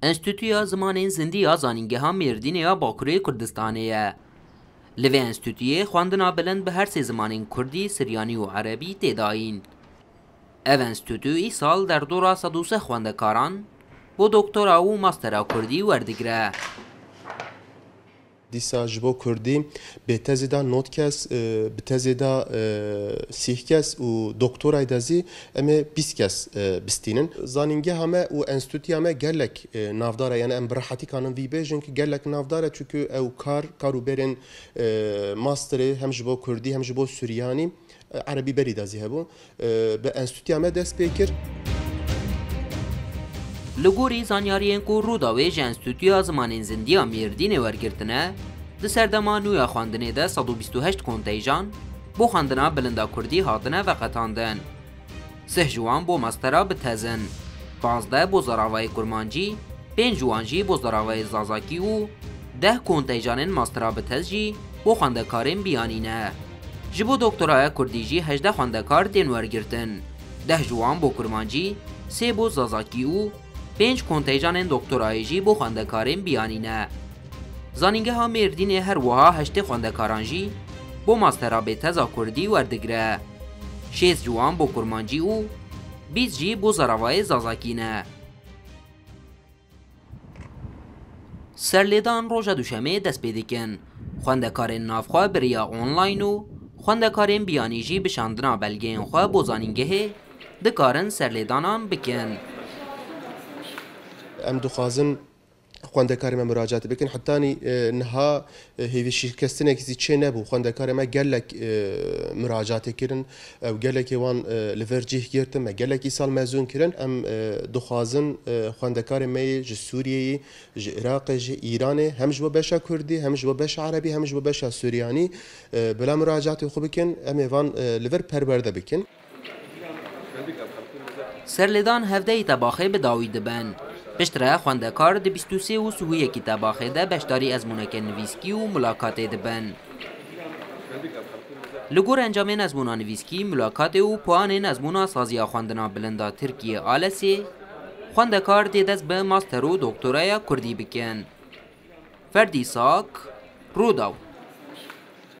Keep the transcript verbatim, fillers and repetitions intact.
Enstîtuya Zimanên Zindî ya Zanîngeha Mêrdînê ya Bakurê Kurdistanê ye. Li vê enstîtuyê xwendina bilind bi her sê zimanên kurdî, siryanî û erebî tê dayîn. Ev enstîtu îsal derdora sed û sê xwendekaran bo doktora û mastera kurdî werdigire. Dîsa ji bo kurdî bê tezê de nod kes, e, bi tezê de, e, sîh kes û doktorayê de zî em ê bîst kes, e, bistînin. Zanîngeha me û enstîtuya me gelek, e, navdar e, yani em bi rehetî kanin vî bêjin ki gelek navdar e, çunku ew kar, kar û berên, e, masterê hem ji bo kurdî hem ji bo suryanî, e, erebî berî de zî hebû, e, bi enstîtuya me dest pê kir. Li gorî zanyariyên ku Rûdawê ji Enstîtuya Zimanên Zindî ya Mêrdînê wergirtine, di serdema nû ya xwendinê de sed û bîst û heşt konteyjan bo xwendina bilinda kurdî hatine veqetandin. Sih ji wan bo mastera bi tez in, pazdeh bo zaravayê kurmancî, pênc ji wan jî bo zaravayê zazakî û deh konteyjanên mastera bi tez jî bo xwendekarên biyanî ne. Ji bo doktoraya kurdî jî hejdeh xwendekar tên wergirtin, deh ji wan bo kurmancî, sê bo zazakî û pênc konteyjanên doktorayê jî bo xwendekarên biyanî ne. Zanîngeha Mêrdînê her wiha heştê xwendekaran jî bo mastera bê teza kurdî werdigire. Şêst ji wan bo kurmancî û bîst jî bo zaravayê zazakî ne. Serlêdan roja Duşemê dest pê dikin. Xwendekarên navxwe bi riya online û xwendekarên biyanî jî bi şandina belgeyên xwe bo zanîngehê dikarin serlêdanan bikin. Em dixwazin xwendekarê me muracaat bikin. Hetanî, e, niha, e, hêvî şikestinek zî çê nebû. Xwendekarê me gelek, e, muracaatê kirin. Ew gelekê wan, e, li vir cih girtin. Me gelek îsal mezûn kirin. Em, e, dixwazin, e, xwendekarê me yê ji Sûriyeyê, ji Iraqê, ji Îranê, hem ji bo beşa Kurdî, hem ji bo beşa Erebî, hem ji bo beşa Suryanî, e, bila muracaatê xwe bikin. Em ê van, e, li vir perwerde bikin. Serlêdan hevdehî tebaxê bi dawî dibin. Piştre xwendekar di bîst û sê û sihûyekî tebaxê de beşdarî ezmûneke nivîskî û mulakatê dibin. Li gor encamên ezmûna nivîskî, mulakatê û puanên ezmûna saziya xwendina bilinda Tirkiyê, alesê, xwendekar dê dest bi master û doktoraya kurdî bikin. Ferdî Sak, Rûdaw.